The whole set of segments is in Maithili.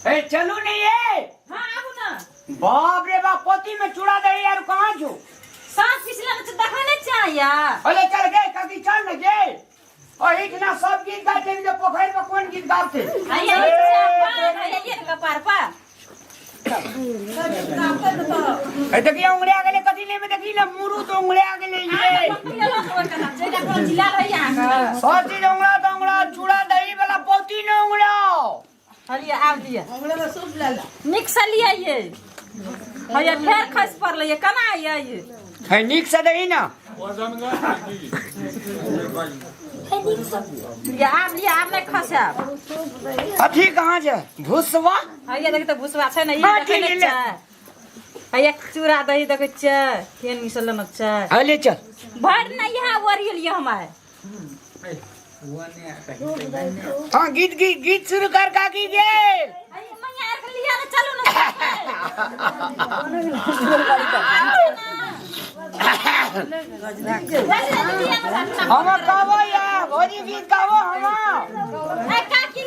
ए चलू नहीं ये। हाँ, आबू ना। बाप रे बाप, पोती में चूड़ा दही यार कहाँ छू? साँझ पिछला में तो देखा नहीं चाहिए। अरे चल गए काकी, चल न गए। और इतना सब गीत गाते हैं, जो पोखर में कौन गीत गाते? आइए, आइए, कपार पर। ए देखिए उंगलिया गेले कथी ले में, देखी ना मुरु तो उंगलिया गेले ये। सब चीज उंगला तो उंगला, चूड़ा दही वाला पोती ने उंगला। हलिया आब दिया निक से लिया ये हैया, फेर खसि पड़लै ये, केना ये ये? है नीक से दही ना। लिया आब, लिया आब, नहि खसायब। अथी कहाँ छै भुसवा? हैया देखी तऽ भुसवा छै ने ई। हाँ, देखै ठीक नहि ले। छै हैया, चूड़ा दही देखै छियै केहन मिसल लेने छै। हाँ ले चल। भरि नहि यहाँ ओरियल ये हमार। हाँ, गीत गीत गीत शुरू कर काकी गे। हैया मैया आर के लिया ने, चलू ने। हम कहबो या भौजी गीत गाबो हम।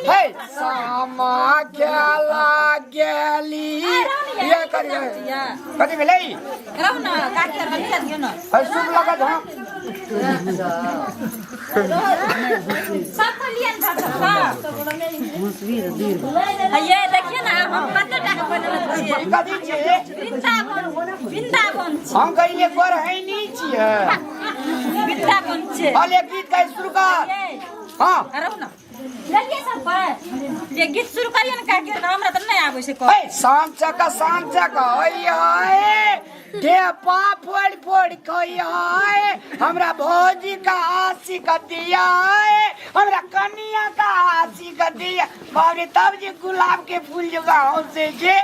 हे सामा खेला गेली ये करिए, कथी भेलै? रहु न काकी आर के लिया दियौ न। है शुभ लगत। हाँ। सब को लिया ने भात सब। ये देखिए ना, हम कते टाका बनेने छियै। ई कथी छियै? वृंदावन, वृंदावन छी। हम कहिए गोर है नहीं छियै। वृंदावन छै। अले गीत गाय शुरू कर। हाँ। रहु न लेलियै सब पर जे गीत शुरू करियै ने काकी, हमरा तऽ नहि आबै छै कह। हे शाम चका शाम चका ओय हाय ढेपा फोड़ फोड़ खोई हाय, हमरा भौजी का आशिक दिया है, हमरा कनिया का आशिक दिया। बाप रे, तब जे गुलाब के फूल जो गाँव से जे।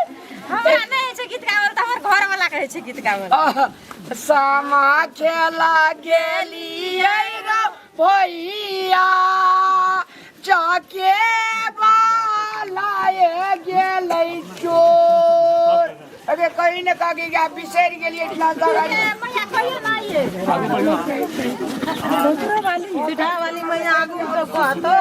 हमरा नहि होइ छै गीत गावल तऽ हमर घर वाला कहै छै गीत गावल। आह, सामा खेला गेली रो भैया, जाके बालाए गेलै चोर। अरे कहीं ने काकी के बिसरि गेलियै इतना जगह। मैया कहियो ना ये। सीधा वाली मैया आगू तो कहतो।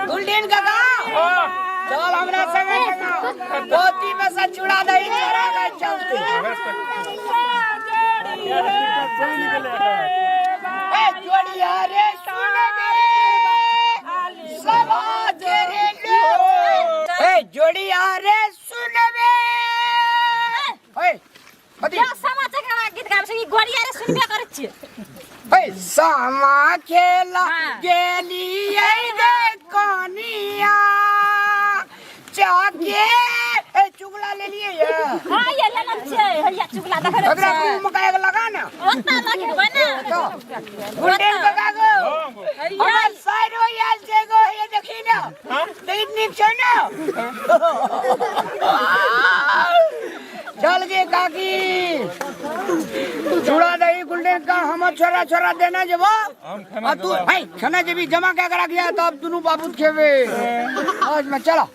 गुलडीन काका, चल हमरा संगे, पोती में से चूड़ा दही चोरा के चलते। ए जोड़िया रे सुनबे समाज रे लो, ए जोड़िया रे सुनबे, ए कथी? यो सामा चकेवा गीत गाबै छै कि गोरिया रे सुनबे करै छियै। ए सामा खेला गेली गे कनिया चाके। ए चुगला ले लिए ये? हाँ, ये लेने छियै, हैया चुगला देखै ओकरा छियै। मुंह में काहे लगा ना। ओतना लगेबै ने। तो गुलटेन काका गो, हमर साइड हो आयल छै गो, ये देखी ना, बहुत नीक छै ना। चल गे काकी, चूड़ा दही गुलटेन का हमर छोरा छोरा देना जेबो आ तू है खाना जेबी जमा के करा गया, तब दुनू बाबू खेबे आज में। चलो,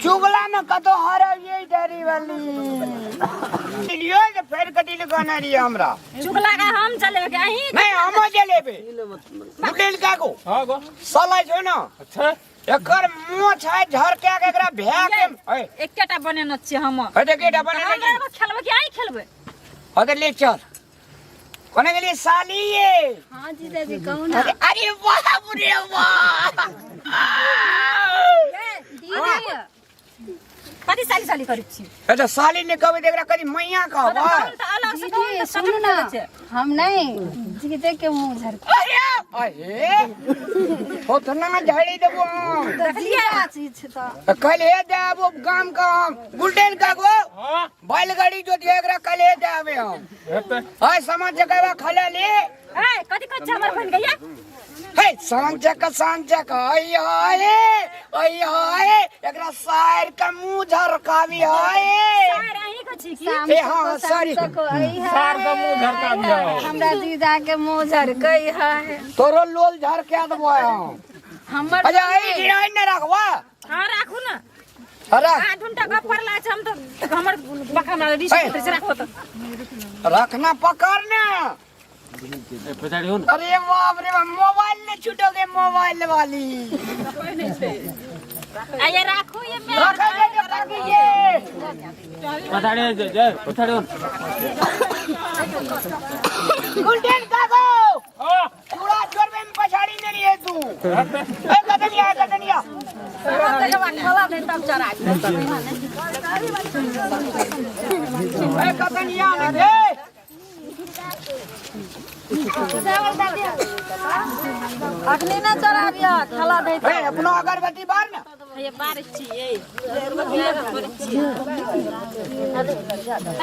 चुगला में कतो हरबियै डरी वाली लियो जे फेर कथी ले कहने रहियै हमरा? चुगला का हम चलेबै कि अहीं? नहीं, हम जलेबे। गुलटेन काको। हाँ गो। साला छौ ना। अच्छा। एकर मुंह छै झरके के एकरा भए के ए। एकेटा बनेने छियै हम। हे देखी टा बनेने हम छी। एगो खेलबै कि अहीं खेलबै? हे तऽ ले चल। कोने गेलियै साली ये? हाँ जीजाजी, कहू ना। अरे अरे बाप रे बाप। दीदी। कथी साली साली करै छी? ए तऽ साली नहि कहबै तऽ एकरा कथी मैया कहबै? हम तऽ अलग से कहू दीदी तऽ सुनू सटक ना। लगै छै। हम नहीं, जीजे के मुंह झरके। अरे अहे ओतना झाड़ी देबो हम। तऽ जीजा चीज छै तऽ कल हे देबो गाम का हम गुलटेन का गो। हाँ। बैलगाड़ी जो दिए एकरा कल हे देबे हम। हेतै। हाय सामान चकवा खला ले। ए कथी कहै छै हमर बहिन गैया? हे सांचक सांचक अय हाय अय हाय, एकरा सायर का मुंह झरकावी हाय। सार अहीं के छी की? ए हाँ, सॉरी। सार का मुंह झरका दिया। हमरा जीजा के मुंह झरकै है। तोरो लोल झरका देबो हम। हमर अच्छा, ई गिराइन न रखवा। हाँ, राखू ना। अरे अहाँ ढूंढा गप करला छै हम तऽ हमर बका हमरा रिस ए। छै राखो तऽ रखना पकड़ना। अरे बाप रे बाप, मोबाइल ने छूटोगे मोबाइल वाली। आ ये राखू ये मैं रखा दे जो काकी ये। गुलटेन काको चूड़ा छोड़बे में पछाड़ी ने रही तू। ए कदनिया कदनिया। ए कदनिया ने रे। अखनी ना चढ़ाबिया खाला दे। ए अपनो अगरबत्ती बार ना। ये बारिश छियै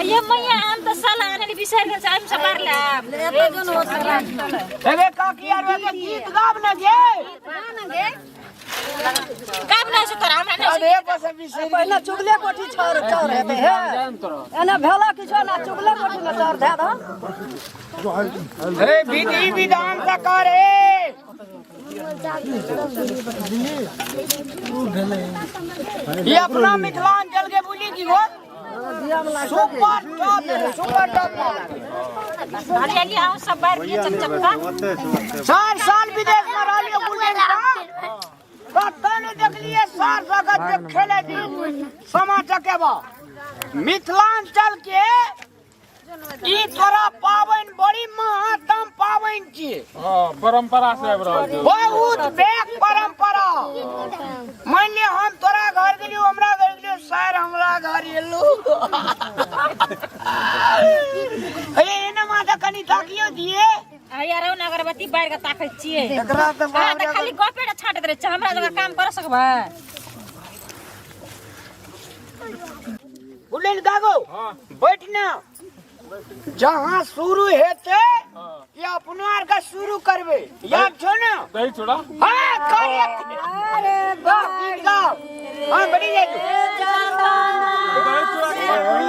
ये मैया हम तऽ साला आने बिसरि गेल छै हम सब बार ले आब। एते जोन हो सकला। एबे काकी यार वे गीत गाब ना गे। काम नहि छै तोरा हमरा नहि छै। अरे बस अभी से पहिने चुगले कोठी छाउर चाउर हेतै हे, एने भेला किछो ना, चुगले कोठी में चाउर धए दह। हे विधि विधान से करे। ये अपना मिथिलांचल के बोली की हो सुपर टॉप, सुपर टॉप। हरियाली हम सब बार लिए चकचक्का। 4 साल विदेश में रहलियो गुलटेन का कतौ नहि देखलिए सार जगत के खेले दी समा चकेबा। मिथिलांचल के ई तोरा पाबनि बड़ी महत्तम पाबनि छियै। हाँ, परंपरा से आबि रहल छै। बहुत बैक परंपरा। मान लिअ हम तोरा घर गेलियो, हमरा घर गेलियो, सर हमरा घर एलू। अरे एना माता कनी ताकियो दिए। आ यार ओ अगरबत्ती बारि के ताकै छियै। एकरा तऽ अहाँ तऽ खाली गपे टा छाँटैत रहै छियै, हमरा जगह काम कर सकबै? बुलेन गागो हाँ। बैठ ना, जहाँ शुरू हेतै हाँ। ये अपनो आर का शुरू करबै, याद छौ ना? दही चूड़ा। हाँ करे। अरे गीत गाओ। हाँ बड़ी जाय तू। दही चूड़ा के पूरी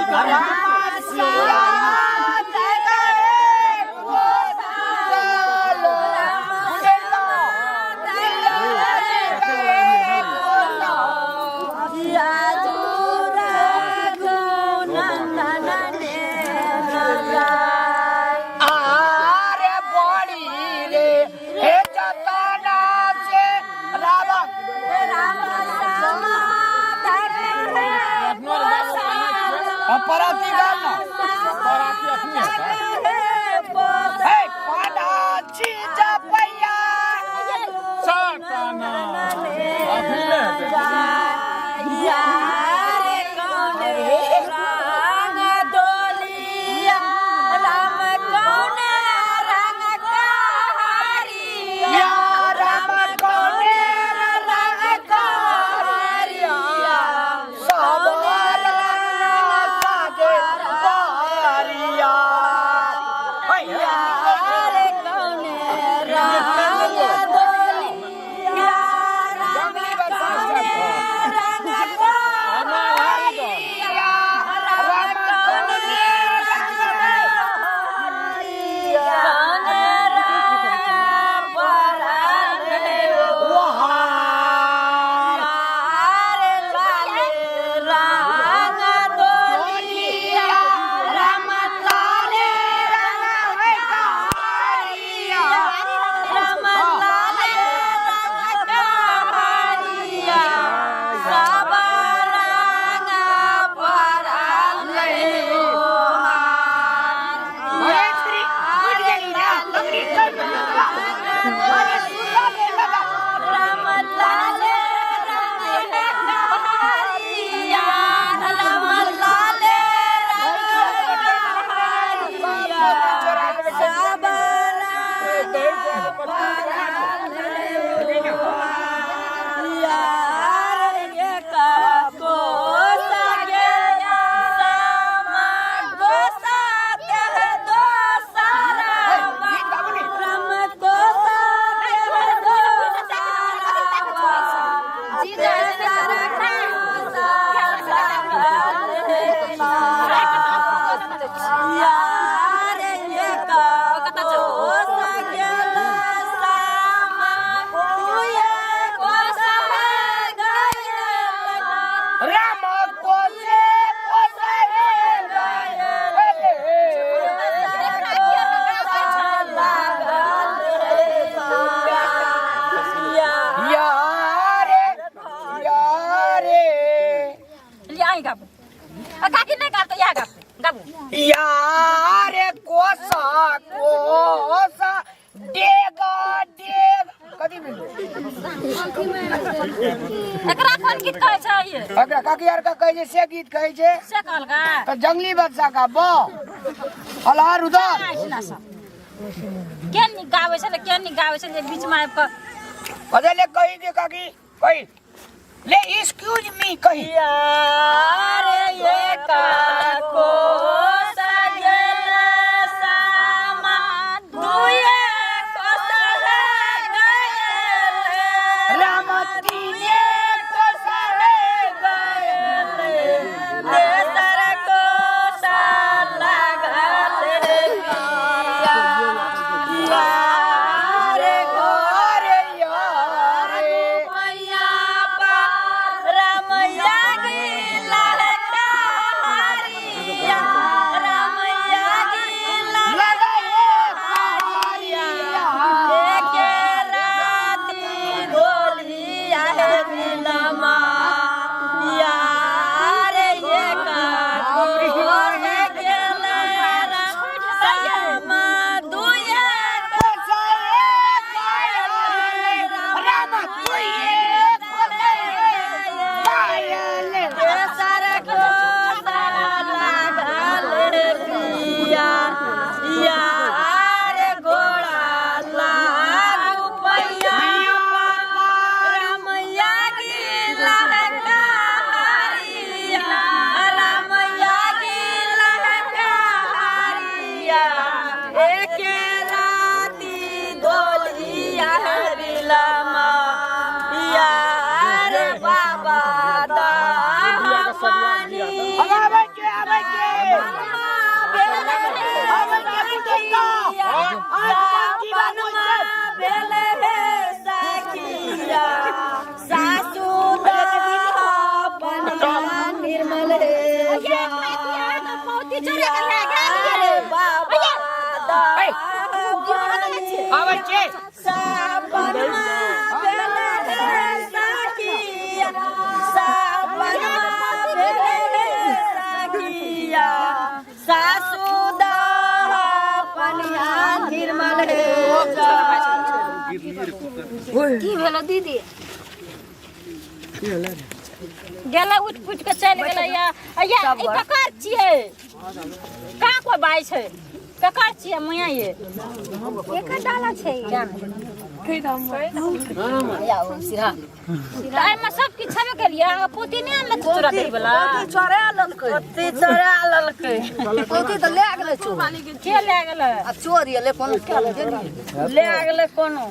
आरे बड़ी रे हे जतना से रामा अपनो आर गाबो कहै अपराधी गाना। छियै, बराती अपने हेतै। हे पाडाची जपैया साताना अखनी नहि हेतै। या राम कोने रंग कारिया सब रंग साजे बारिया। जंगली बरसात। राम कोने रंग वहार राम लाले रंग कारिया। अरे श्री उठ गेली ना लकड़ी कर। अरे सुता ले लगा। दही चूड़ा के पूरी केना छै? गीत गाबू नी। राम अहीं गाबू आ काकी नहीं गाब तो इएह गाबू गाबू। यारे कोसा कोसा डेगा डेग कथी भेलै? एकरा कोन गीत कहै छै ये? एकरा काकी आर का कहै छै से गीत कहै छै। से कहलकै तऽ जंगली बच्चा का ब अल्हार उधर ना सब के नीक गाबै छलै, के नीक गाबै छलै बीच में आबि कऽ कथी ले कही दे काकी कही ले एक्सक्यूज मी कही। यारे ये काको सजल सामा दुए कोसल गयल राम तीने कोसले गयल तेसर कोसा लागल पिया यारे अरे यारे मैया पार रमैया गिला हरिया रमैया गिला लगाए कहारिया एके राती गोलिया हे बिलमा यारे ये काको गेल रामा दुए कोसले गयल राम तुये कोसले गयल। तेसर कोसा लागल पिया यार घोड़ा लागू पैया रमैया गिला कहारिया रमैया गिला कहारिया एके राती दोलिया बिलमा यार बाबा दा पानी अब आबै के आबै के आबै के बुझता आज बाकी बात होई छै। भेले हे सखिया सासू निर्मल हे पौती चोरे के लए गेल बाबा आबै के सपनमा भेले हे सखिया सपनमा भेले हे सखिया सासू पनिया निर्मल हे की भेलो दीदी? गेलै उठि पुटि के चलि गेलै या या ई ककर छियै? कहाँ कोइ बाइ छै? ककर छियै मुया ये? एकर डाला छै। तऽ एहिमे सब किछु छेबे केलियै, अहाँ पोती नहि आनलक चूड़ा दही वला? चोरा लेलकै। पोती चोरा लेलकै। पोती तऽ लए गेलै चोर। के लए गेलै? आ चोर एलै कोनो गेलियै लए गेलै कोनो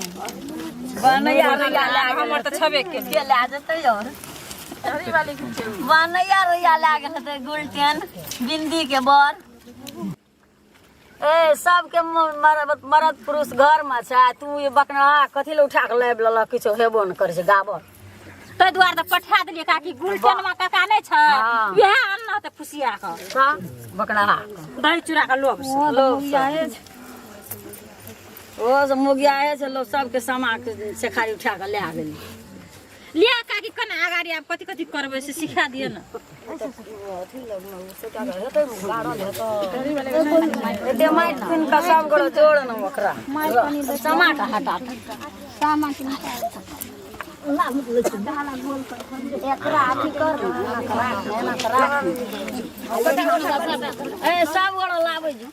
बनैया रैया लए गेलै। हमर तऽ छेबे केलियै। के लए जेतै और बनैया रैया लए गेल हेतै गुलटेन बिंदी के बर। ए सबके मरद मरद पुरुष घर में छै, तू ई बकना कथी लए उठा के लाबि लेलक? किछो हेबो नहि करै छै गाबर। ताहि दुआरे तऽ पठा देलियै काकी। गुलटेनमा काका नहि छै? हँ। वएह अनना तऽ फुसिया कऽ तऽ बकना दही चूड़ा के लोभ से। लोग ओ सब मुगियाहे छै, लोग सबके समा के सेखारी उठा के लए गेलै। लिया काकी, कना अगाडि आब कथी कथी करबै से सिखा दिअ ने। एते माटि खुनि कऽ सब गोटे जोड़ ने ओकरा समा के हटा। एकरा अथी कर ने, एना कऽ राख, एना कऽ राख। ए सब गोटे लाबै जो।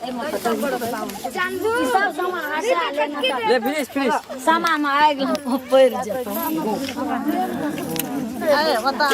ई सब सामान हटा ले ने तऽ ले फिनिश फिनिश। सामान मे आगि पड़ि जेतौ। ए, बता।